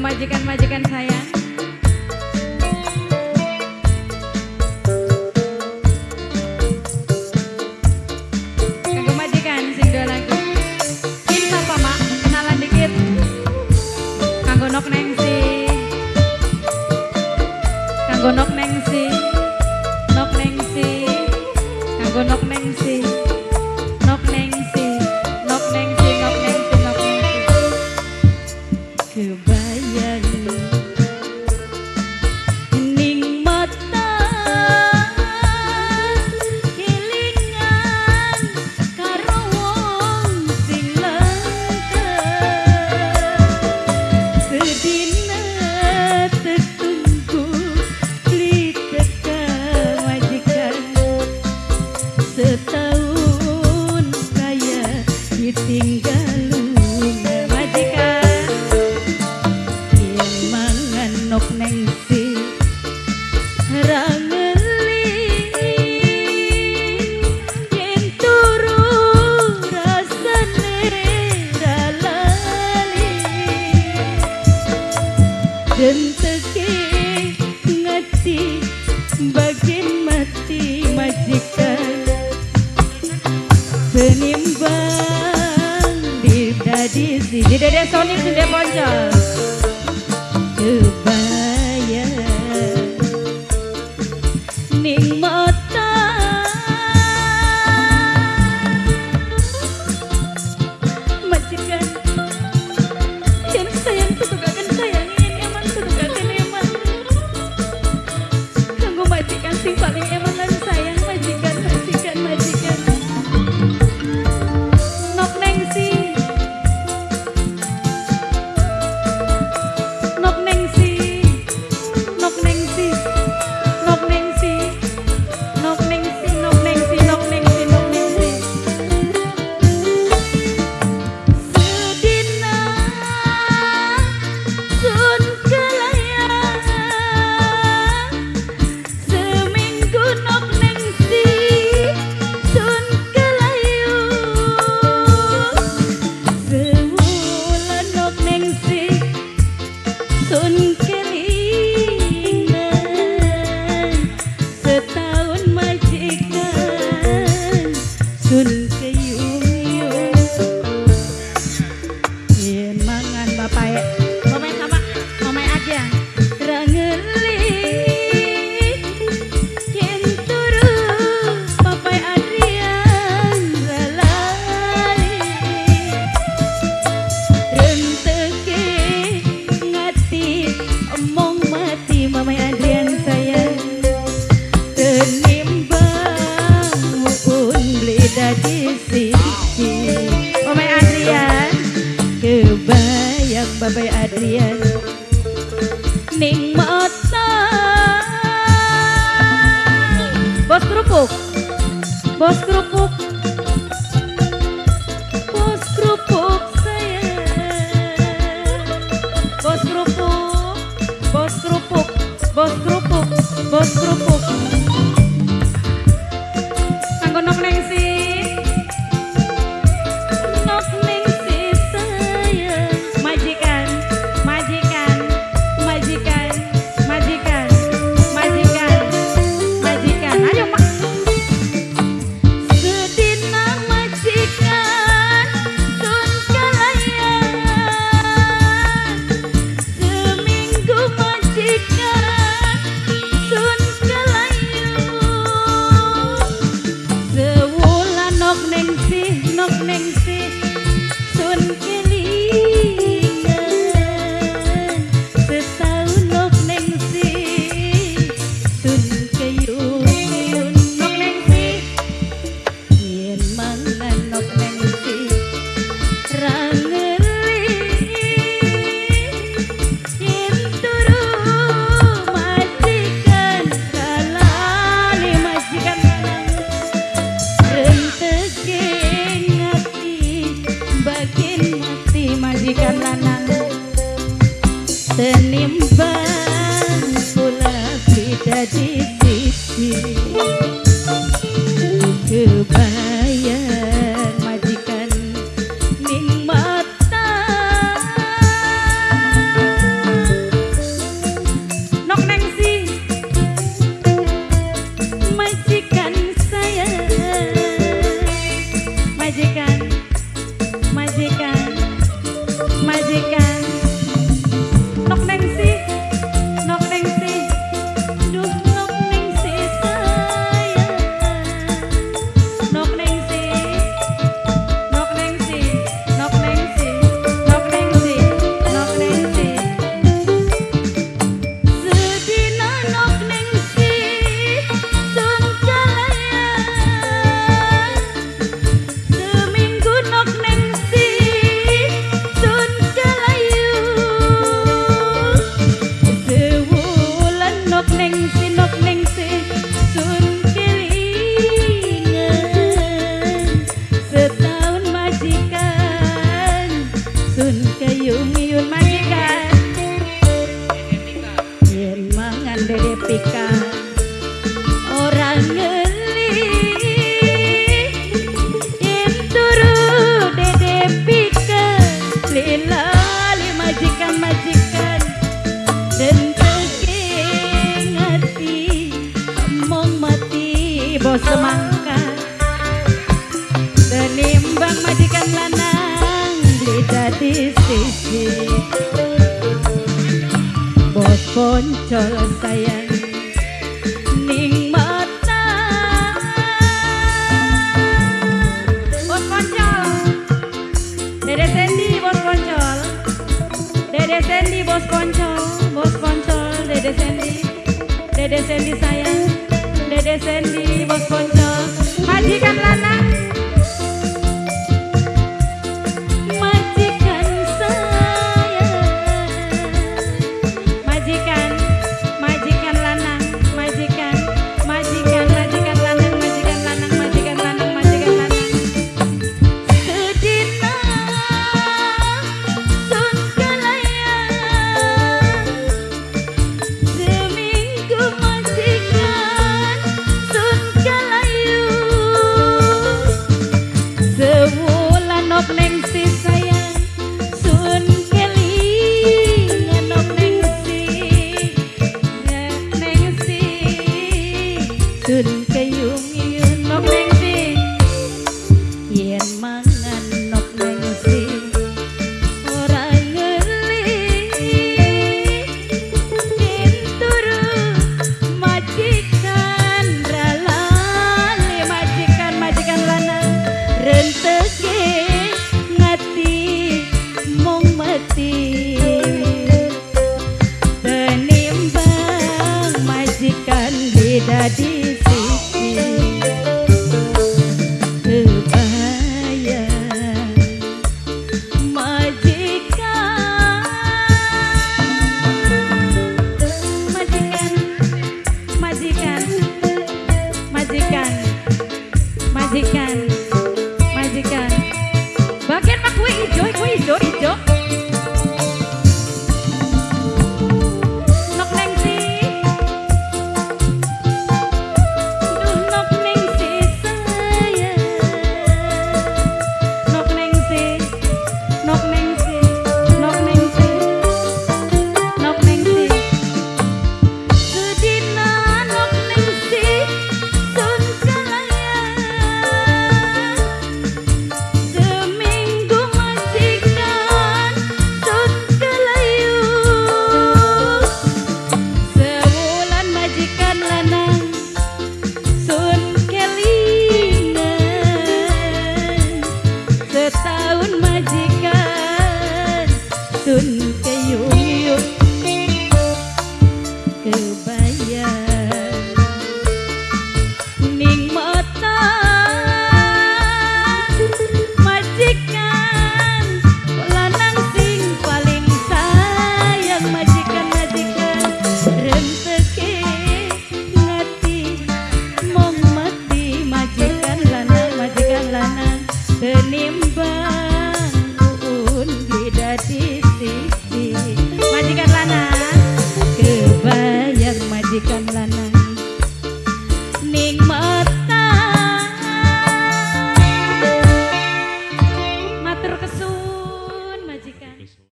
Kanggo majikan-majikan sayang. Kanggo majikan sing dua lagu. Ini siapa mak? Kenalan dikit. Kanggo nok nengsi. Kanggo nok nengsi. Nok nengsi. Kanggo nok nengsi. Nok nengsi. Nok nengsi, nok nengsi, nok nengsi. Kebayang ning mata kelingan karo wong sing langka sedina tetunggu beli teka majikan setahun kaya ditinggal lunga majikan yen mangan nok nengsi ra ngeli yen turu rasane ra lali denteke ngati bagian mati majikan tenimbang didadi si dede Sony sing poncol kebayang ning mata majikan yen sayang tutugaken sayang yen eman tutugaken eman kanggo majikan sing paling eman lan sayang majikan majikan majikan nok nengsi nok nengsi nok nengsi nok nengsi nok nengsi nok nengsi nok nengsi nok nengsi sedina sun kelayang seminggu nok nengsi sun kelayu sewulan nok nengsi sun kelingan setahun majikan sun keyung-yung yen mangan bapak mamai sama mamai aja ra ngeli yen turu papai Adrian ra lali renteke ngati omong mati mamai Adrian sayang tenimbang muun beli dadi siji mamai Adrian kebayang babai Adrian ning mata bos kerupuk bos kerupuk bos kerupuk sayang bos kerupuk bos kerupuk bos kerupuk bos kerupuk kanggo nok nengsi nok nengsi sayang majikan majikan majikan majikan majikan majikan ayo mak sedina majikan sun kalayan seminggu majikan sun kelayu sewulan nok nengsi sun kelingan setahun nok nengsi sun keyun nok nengsi yen mangan nok nengsi ra ngeli yen turu majikan ra lali majikan lanang renteke ngati bagian mati majikan lanang tenimbang kula beda di sisi kebayang majikan ning mata. Majikan, majikan. Nok Nengsi, Nok Nengsi, duh Nok Nengsi sayang. Nok Nengsi, Nok Nengsi, Nok Nengsi, Nok Nengsi, Nok Nengsi. Sedina Nok Nengsi sun kalayan, seminggu Nok Nengsi sun kalayu, sewulan Nok Nengsi, Nok Nengsi sun kelingan, setahun majikan sun kayung-yun majikan. Yen mangan dede pika ora ngeli, yen turu dede pika lali majikan majikan. Dan teking ati mong mati bos semangka, tenimbang majikan lanang beli dadi siji. Bos poncol sayang ning mata. Bos poncol Dede Sandy, bos poncol Dede Sandy, bos poncol, bos poncol Dede Sandy, Dede Sandy sayang, Dede Sandy.